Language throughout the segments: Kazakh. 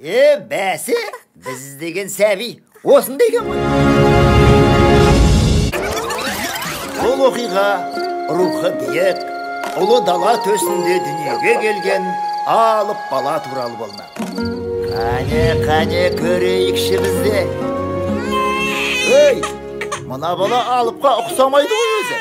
Бәсе, біз іздеген сәби осында екен ғой. Бұл оқиға рухы биік, ұлы дала төсінде дүниеге келген алып бала туралы болмақ. Қане, қане, көрейікші бізде. Ей, мына бала алыпқа ұқсамайды ғой өзі.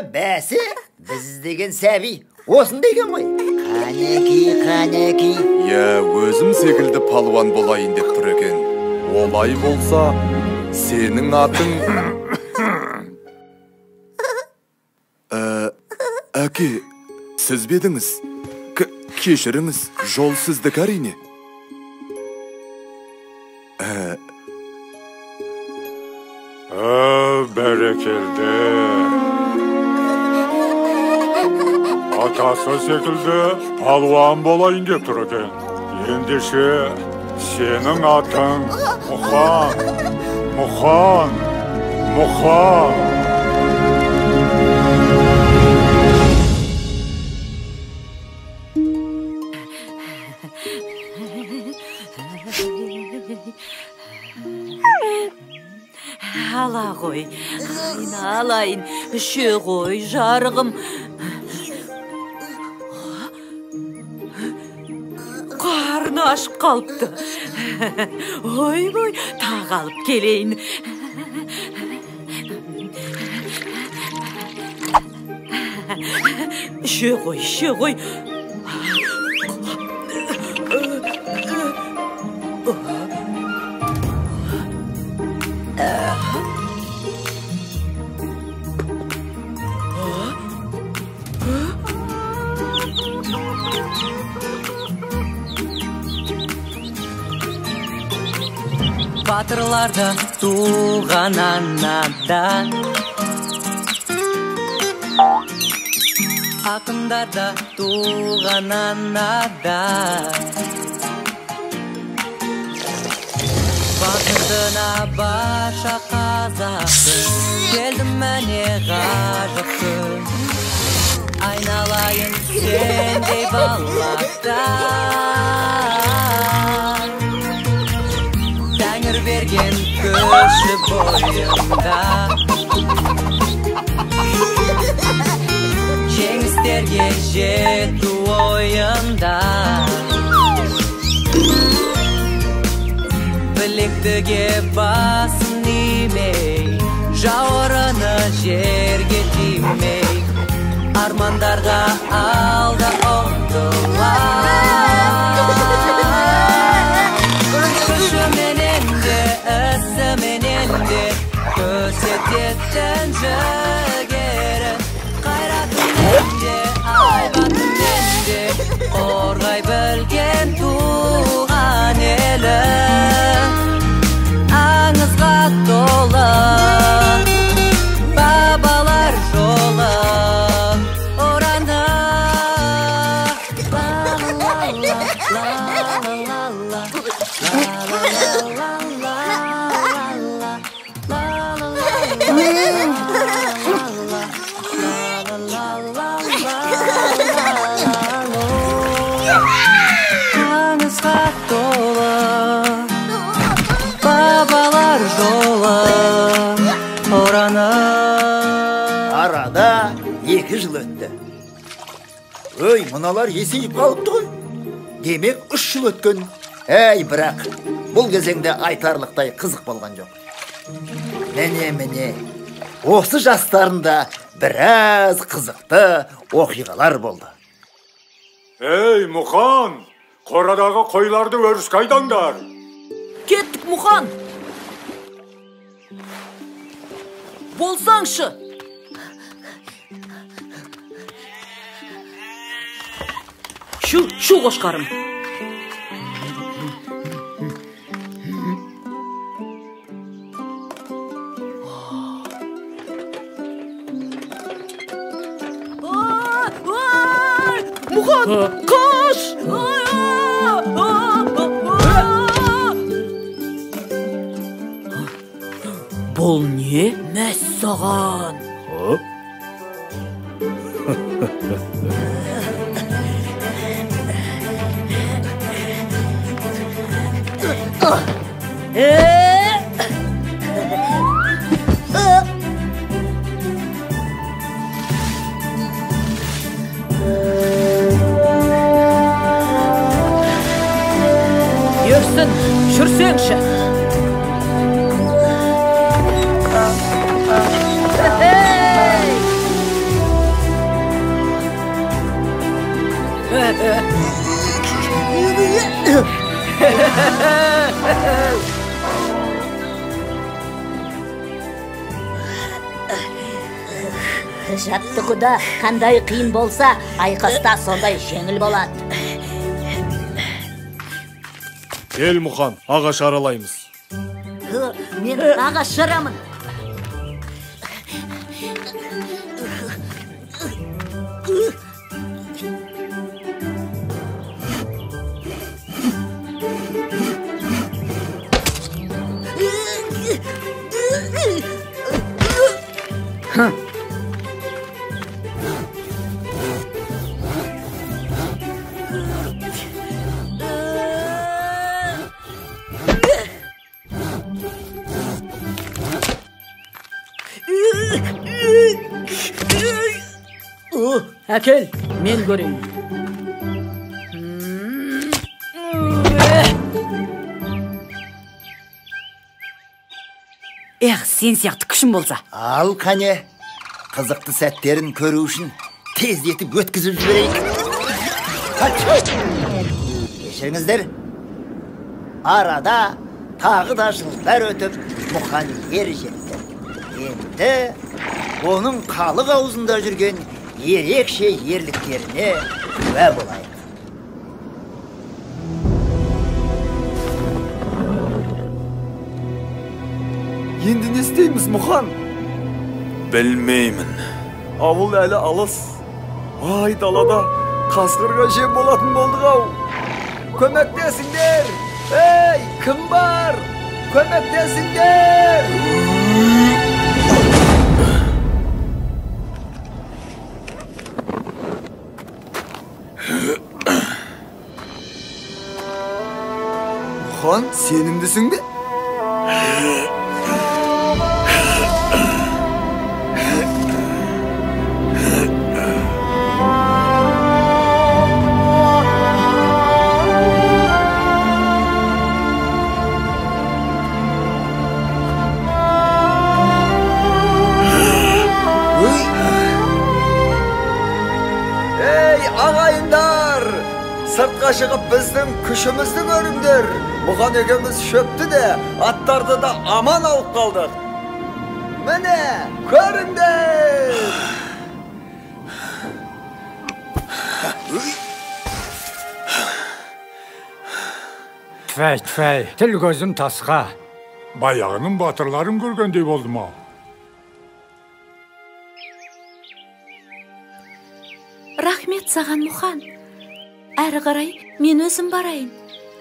Бәсе, біз іздеген сәби осында екен ғой. Қанеки, қанеки. Иә, өзім секілді палуан болайын деп тұр екен. Олай болса, сенің атың... Әке, сіз бе едіңіз? Кешіріңіз, жол сіздікі әрине. Бәрекелді. Атасы секілді палуан болайын деп тұр екен. Ендеше, сенің атың Мұқан, Мұқан, Мұқан. Ала ғой, айналайын, іше ғой, жарығым. Қарны ашып қалыпты. Ой-ой, тағы алып келейін. Іше ғой, іше ғой. Батырларды туған анадан, ақындарды туған анадан, бақытына барша қазақтың келдім міне ғажап күн. Айналайын сендей балақтар, Тәңір берген күші бойында, жеңістерге жету ойында. Білектіге басын имей, жауырыны жерге тимей, армандарға алда ұмтылар. Күшіменен де, ісіменен де көрсететін жігері, қайратымен де, айбатымен де қорғай білген туған елі. Аңызға толы бабалар жолы ұраны. Ла-ла-ла-ла-ла-ла-ла, ла-ла-ла-ла-ла-ла, ла-ла-ла-ла-ла-ла, ла-ла-ла-ла-ла-ла. Аңызға толы бабалар жолы ұраны. Арада 2 жыл өтті. Өй, мыналар есейіп қалыпты ғой. Демек 3 жыл өткен. Әй, бірақ бұл кезеңде айтарлықтай қызық болған жоқ. Міне, міне, осы жастарында біраз қызықты оқиғалар болды. Ей, Мұқан, қорадағы қойларды өріске айдаңдар. Кеттік, Мұқан. Болсаңшы. Шу, шу қошқарым. Мұқан, қаш! Бұл не? Мәссаған! Ерсін, жүрсеңші. Жаттығуда қандай қиын болса, айқаста сондай жеңіл болады. Кел, Мұқан, ағаш аралаймыз. Мен ағаш жарамын. Әкел, мен көрейін. Эх, сен сияқты күшім болса. Ал қане, қызықты сәттерін көру үшін тездетіп өткізіп жіберейік. Кешіріңіздер. Арада тағы да жылдар өтіп, Мұқан ер жетті. Енді оның халық аузында жүрген ерекше ерліктеріне куә болайық. Енді не істейміз, Мұқан? Білмеймін. Ауыл әлі алыс. Ай, далада қасқырға жем болатын болдық ау. Көмектесіңдер! Ей, кім бар? Көмектесіңдер! Мұқан, сенімдісің бе? Ей, ағайындар! Сыртқа шығып біздің күшімізді көріңдер. Мұқан екеуміз шөпті де, аттарды да аман алып қалдық. Міне, көріңдер! Тфәй, тфәй, тіл көзім тасқа. Баяғының батырларын көргендей болдым ау. Рахмет саған, Мұқан. Әрі қарай мен өзім барайын.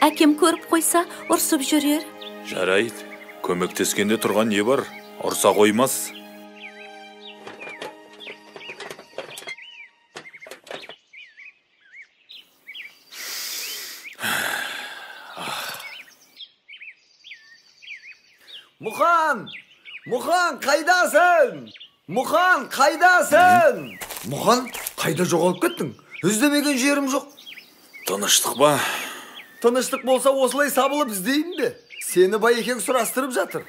Әкем көріп қойса, ұрсып жүрер. Жарайды, көмектескенде тұрған не бар? Ұрса қоймас. Мұқан! Мұқан, қайдасың? Мұқан, қайдасың? Мұқан, қайда жоғалып кеттің? Іздемеген жерім жоқ. Тыныштық ба? Тыныштық болса, осылай сабылып іздеймін бе? Сені байекең сұрастырып жатыр.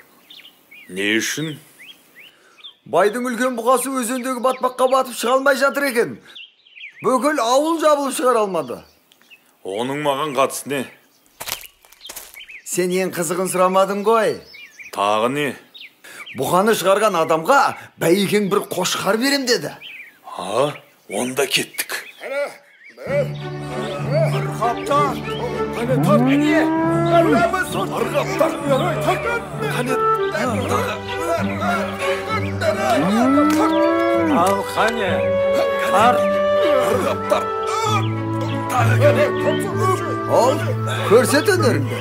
Не үшін? Байдың үлкен бұқасы өзендегі батпаққа батып шыға алмай жатыр екен. Бүкіл ауыл жабылып шығара алмады. Оның маған қатысы не? Сен ең қызығын сұрамадың ғой. Тағы не? Бұқаны шығарған адамға байекең бір қошқар берем деді. А, онда кеттік. Бір қаптар! Қане тарт! Бір қаптар! Қане Ал қане! Тарт! Бір қаптар! Тағы қане! Ал, көрсет өнеріңді.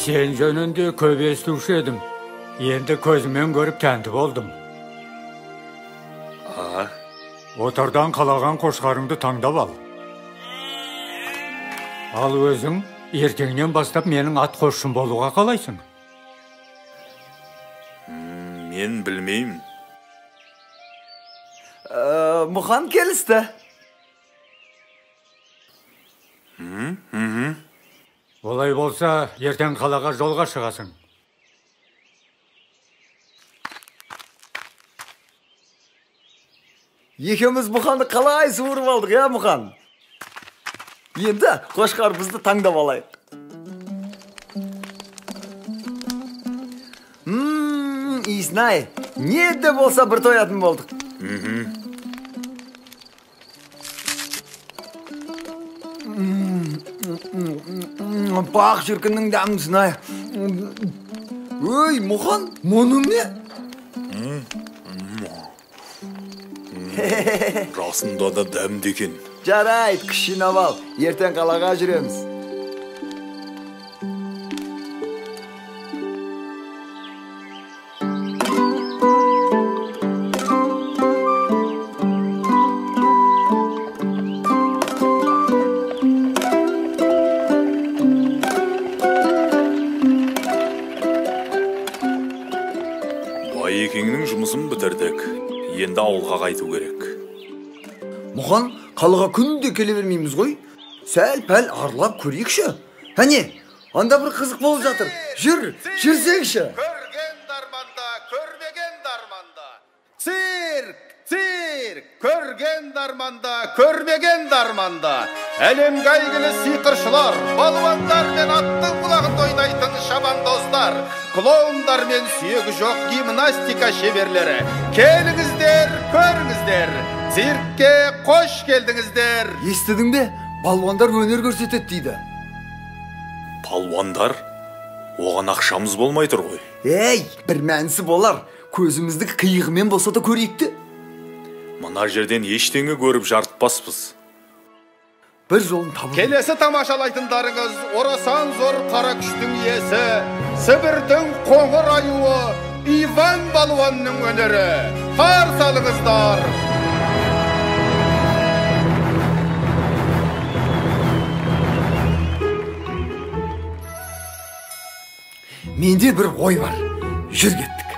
Сен жөнінде көп естуші едім. Енді көзіммен көріп тәнті болдым. Отардан қалаған қошқарыңды таңдап ал. Ал өзің ертеңнен бастап менің ат қосшым болуға қалайсың? Мен білмеймін. Мұхан келісті. Олай болса, ертең қалаға жолға шығасың. Екеуміз Мұханды қалай суырып алдық, я, Мұхан? Енді қошқарымызды таңдап алайық. Иісін-ай, не де болса бір тоятын болдық. Бақ шіркіннің дәмдісін-ай. Өй, Мұхан, мұның не? Расында да дәмді екен. Жарайды, күш жинап ал, ертең қалаға жүреміз. Байекеңнің жұмысын бітірдік. Енді ауылға қайту керек. Мұхан, қалаға күнде келе бермейміз ғой. Сәл-пәл аралап көрейікші. Әне, анда бір қызық болып жатыр. Жүр, жүрсеңші. Көрген дарманда, көрмеген дарманда. Цирк, цирк, көрген дарманда, көрмеген дарманда. Әлемге әйгілі сиқыршылар, балуандар мен аттың құлағында ойнайтын шабандоздар, клоундар мен сүйегі жоқ гимнастика шеберлері. Келіңіздер, көріңіздер. Циркке қош келдіңіздер. Естідің бе? Балуандар өнер көрсетеді дейді. Палуандар? Оған ақшамыз болмай тұр ғой. Ей, бір мәнісі болар. Көзімізді қиығымен болса да көрейік те. Мына жерден ештеңе көріп жарытпаспыз. Бір жолын табу. Келесі тамашалайтындарыңыз орасан зор қара күштің иесі, Сібірдің қоңыр аюы Иван балуанның өнері. Қарсы алыңыздар. Менде бір ой бар. Жүр кеттік.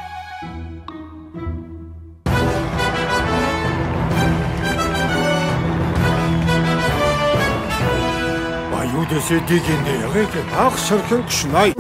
Аю десе дегендей-ақ екен. Ақ шіркін күшін-ай.